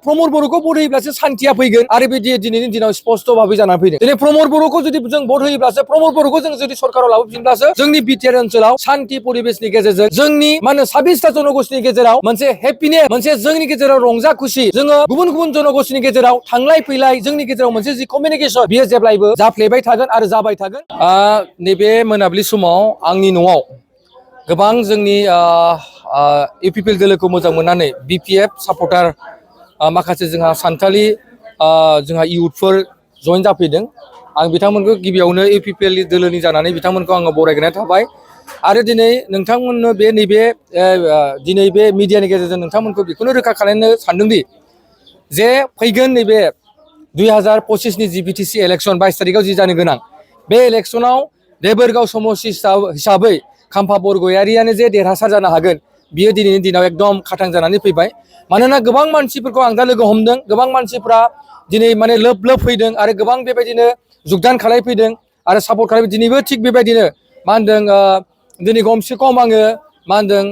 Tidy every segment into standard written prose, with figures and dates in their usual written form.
प्रमोद बर'खौ भट होयोब्लासो शान्तिया फैगोन आरो बे दिनैनि दिनाव स्पष्ट भाबै जानानै फैदों। दिनै प्रमोद बर'खौ जुदि जों भट होयोब्लासो प्रमोद बर'खौ जों जुदि सरकाराव लाबोफिनब्लासो जोंनि बिटिआर ओनसोलाव शान्ति परिबेसनि गेजेरजों जोंनि मा होनो 26टा जनगोष्ठीनि गेजेराव मोनसे हेपिनेस मोनसे जोंनि गेजेराव रंजा खुसि जोङो गुबुन गुबुन जनगोष्ठीनि गेजेराव थांलाय फैलाय जोंनि गेजेराव मोनसे जि कमिउनिकेशन बियो जेब्लायबो जाफ्लेबाय थागोन आरो जाबाय थागोन। नैबे मोनाबिलि समाव आंनि न'आव गोबां जोंनि इउपिपिएल दोलोखौ मोजां मोननानै बिपिएफ सापर्टार माखासे जोंहा सानथालि जोंहा इयुथफोर जइन जाफैदों। आं बिथांमोनखौ गिबियावनो इउपिपिएल दोलोनि जानानै बिथांमोनखौ आङो बरायग्रोनाय थाबाय आरो दिनै नोंथांमोननो दिनै बे मिडियानि गेजेरजों नोंथांमोनखौ बेखौनो रोखा खालामनो सानदोंदि जे फैगोन नैबे 2025नि जि बिटिसि इलेक्सन 22 तारिखआव जि जानो गोनां बे इलेक्सनाव देबोरगाव समस्ति हिसाबै खाम्फा बरगयारियानो जे देरहासार जानो हागोन बियो दिनैनि दिनाव एकदम खाथां जानानै फैबाय। मानोना गोबां मानसिफोरखौ आं दा लोगो हमदों, गोबां मानसिफ्रा दिनै माने लोब लोब फैदों आरो गोबां बेबायदिनो जुगदान खालायफैदों आरो सापर्ट खालामफैदों। दिनैबो थिग बेबायदिनो मा होनदों दिनै खमसे खम आङो मा होनदों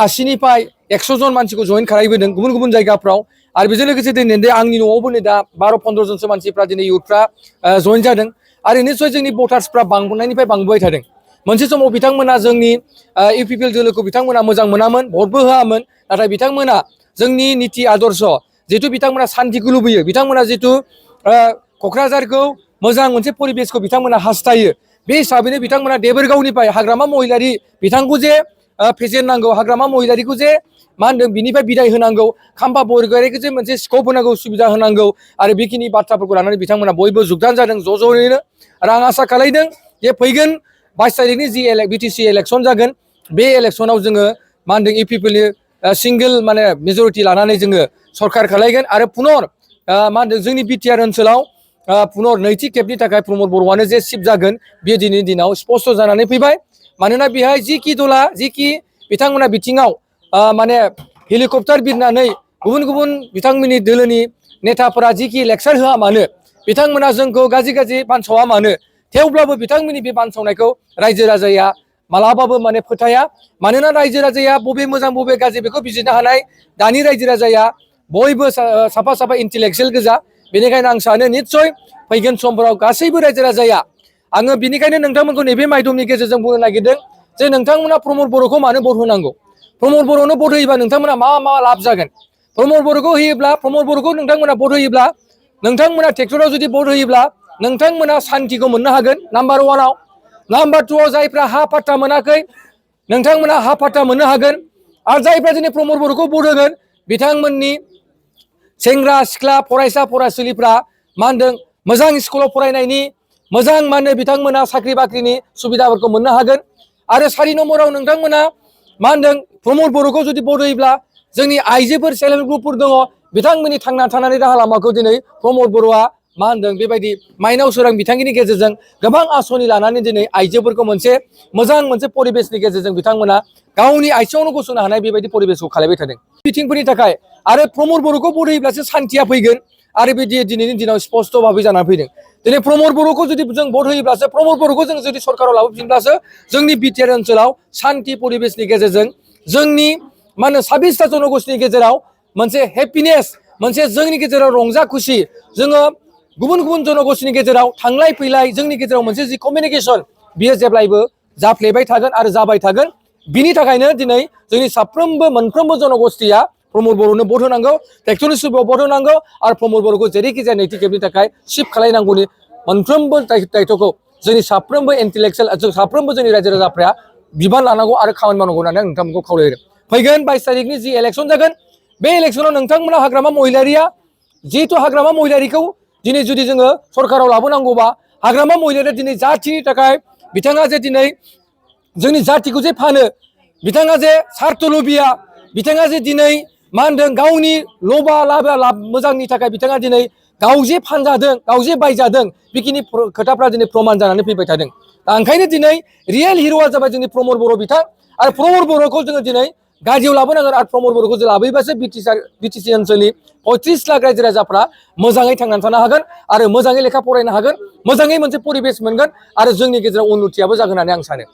80निफ्राय 100 जन मानसिखौ जइन खालामबोदों गुबुन गुबुन जायगाफ्राव आरो बेजों लोगोसे दिनै आंनि न'आवबो नै दा 12-15 जनसो मानसिफ्रा दिनै इयुथफ्रा जइन जादों आरो निस्सय जोंनि भटार्सफ्रा बांबोनायनिफ्राय बांबोबाय थादों। मोनसे समाव बिथांमोना जोंनि इउपिपिएल दोलोखौ बिथांमोना मोजां मोनामोन, भटबो होआमोन, नाथाय बिथांमोना जोंनि निति आदर्श जिहेतु बिथांमोना शान्तिखौ लुबैयो, बिथांमोना जितु क'क्राझारखौ मोजां मोनसे परिबेसखौ बिथांमोना हास्थायो, बे हिसाबैनो बिथांमोना देबोरगावनिफ्राय हाग्रामा महिलारि बिथांखौ जे फेजेननांगौ, हाग्रामा महिलारिखौ जे मा होनदों बिनिफ्राय बिदाय होनांगौ, खाम्फा बरगयारिखौ जे मोनसे स्कप होनांगौ, सुबिदा होनांगौ आरो बेखिनि बाथ्राफोरखौ लानानै बिथांमोना बयबो जुगदान जादों ज'यैनो। आरो आं आसा खालामदों जे फैगोन 22 तारिखनि जि बिटिसि इलेक्सन जागोन बे इलेक्सनाव जोङो मा होनदों इउपिपिएलनि सिंगोल माने मेजरिटि लानानै जोङो सरकार खालायगोन आरो पुनर मा होनदों जोंनि बिटिआर ओनसोलाव पुनर नैथि खेबनि थाखाय प्रमोद बर'आनो जे चिफ जागोन बेयो दिनैनि दिनाव स्पष्ट जानानै फैबाय। मानोना बेहाय जिखि दला जिखि बिथांमोना बिथिङाव माने हेलिकप्टार बिरनानै गुबुन गुबुन बिथांमोननि दोलोनि नेताफोरा जिखि लेक्सार होआ मानो, बिथांमोना जोंखौ गाज्रि गाज्रि बानसावा मानो, थेवब्लाबो बिथांमोननि बे बानसावनायखौ रायजो राजाया मालाबाबो माने फोथाया। मानोना रायजो राजाया बबे मोजां बबे गाज्रि बेखौ बिजिरनो हानाय दानि रायजो राजाया बयबो साफा साफा इन्टेलेक्सुयेल गोजा। बेनिखायनो आं सानो निस्सय फैगोन समफोराव गासैबो रायजो राजाया आङो बिनिखायनो नोंथांमोनखौ नैबे माध्यमनि गेजेरजों बुंनो नागिरदों जे नोंथांमोना प्रमोद बर'खौ मानो भट होनांगौ। प्रमोद बर'नो भट होयोबा नोंथांमोना मा लाब जागोन। प्रमोद बर'खौ होयोब्ला प्रमोद बर'खौ नोंथांमोना भट होयोब्ला नोंथांमोना ट्रेक्टराव जुदि भट होयोब्ला नोंथांमोना शान्तिखौ मोननो हागोन नाम्बार 1आव। नाम्बार 2आव जायफ्रा हा पाट्टा मोनाखै नोंथांमोना हा पाट्टा मोननो हागोन आरो जायफ्रा दिनै प्रमोद बर'खौ भट होगोन बिथांमोननि सेंग्रा सिख्ला फरायसा फरायसुलिफ्रा मा होनदों मोजां स्कुलाव फरायनायनि मोजां मा होनो बिथांमोना साख्रि बाख्रिनि सुबिदाफोरखौ मोननो हागोन। आरो 4 नम्बराव नोंथांमोना मा होनदों प्रमोद बर'खौ जुदि भट होयोब्ला जोंनि आइजोफोर सेल्फ हेल्प ग्रुपफोर दङ बिथांमोननि थांना थानायनि राहा लामाखौ दिनै प्रमोद बर'आ मा होनदों बेबायदि माइनाव सोरां बिथांनि गेजेरजों गोबां आसनि लानानै दिनै आइजोफोरखौ मोनसे मोजां मोनसे परिबेसनि गेजेरजों बिथांमोना गावनि आथिङावनो गसंनो हानाय बेबायदि परिबेसखौ खालामबाय थादों बिथिंफोरनि थाखाय। आरो प्रमोद बर'खौ भट होयोब्लासो शान्तिया फैगोन आरो बे दिनैनि दिनाव स्पष्ट भाबै जानानै फैदों। दिनै प्रमोद बर'खौ जुदि जों भट होयोब्लासो प्रमोद बर'खौ जों जुदि सरकाराव लाबोफिनब्लासो जोंनि बिटिआर ओनसोलाव शान्ति परिबेसनि गेजेरजों जोंनि मा होनो 26टा जनगोष्ठीनि गेजेराव मोनसे हेपिनेस मोनसे जोंनि गेजेराव रंजा खुसि जोङो गुबुन गुबुन जनगोष्ठीनि गेजेराव थांलाय फैलाय जोंनि गेजेराव मोनसे जि कमिउनिकेशन बियो जेब्लायबो जाफ्लेबाय थागोन आरो जाबाय थागोन। बिनि थाखायनो दिनै जोंनि साफ्रोमबो मोनफ्रोमबो जनगोष्ठीया प्रमोद बर'नो भट होनांगौ, ट्रेक्टरनि सुबिदायाव भट होनांगौ आरो प्रमोद बर'खौ जेरैखि जाया नैथि खेबनि थाखाय शिफ्ट खालायनांगौनि मोनफ्रोमबो दायित्वखौ जोंनि साफ्रोमबो इन्टेलेक्सुयेल जों साफ्रोमबो जोंनि रायजो राजाफ्रा बिबान लानांगौ आरो खामानि मावनांगौ होननानै आं नोंथांमोनखौ खावलायदों। फैगोन 22 तारिखनि जि इलेक्सन जागोन बे इलेक्सनाव नोंथांमोना हाग्रामा महिलारिया जिहेतु हाग्रामा महिलारिखौ दिनै जुदि जोङो सरकाराव लाबोनांगौबा हाग्रामा महिलारिया दिनै जाथिनि थाखाय बिथाङा जे दिनै जोंनि जातिखौ जे फानो, बिथाङा जे सार्थ लुबिया, बिथाङा जे दिनै मा होनदों गावनि लबा लाब मोजांनि थाखाय बिथाङा दिनै गाव जे फानजादों गाव जे बायजादों बेखिनि खोथाफ्रा दिनै प्रमान जानानै फैबाय थादों। ओंखायनो दिनै रियेल हिर'आ जाबाय जोंनि प्रमोद बर' बिथां आरो प्रमोद बर'खौ जोङो दिनै गारियाव लाबोनांगोन आरो प्रमोद बर'खौ जों लाबोयोबासो बिटिसि ओनसोलनि 35 लाख रायजो राजाफ्रा मोजाङै थांनानै थानो हागोन आरो मोजाङै लेखा फरायनो हागोन, मोजाङै मोनसे परिबेस मोनगोन आरो जोंनि गेजेराव उन्नतियाबो जागोन होननानै आं सानो।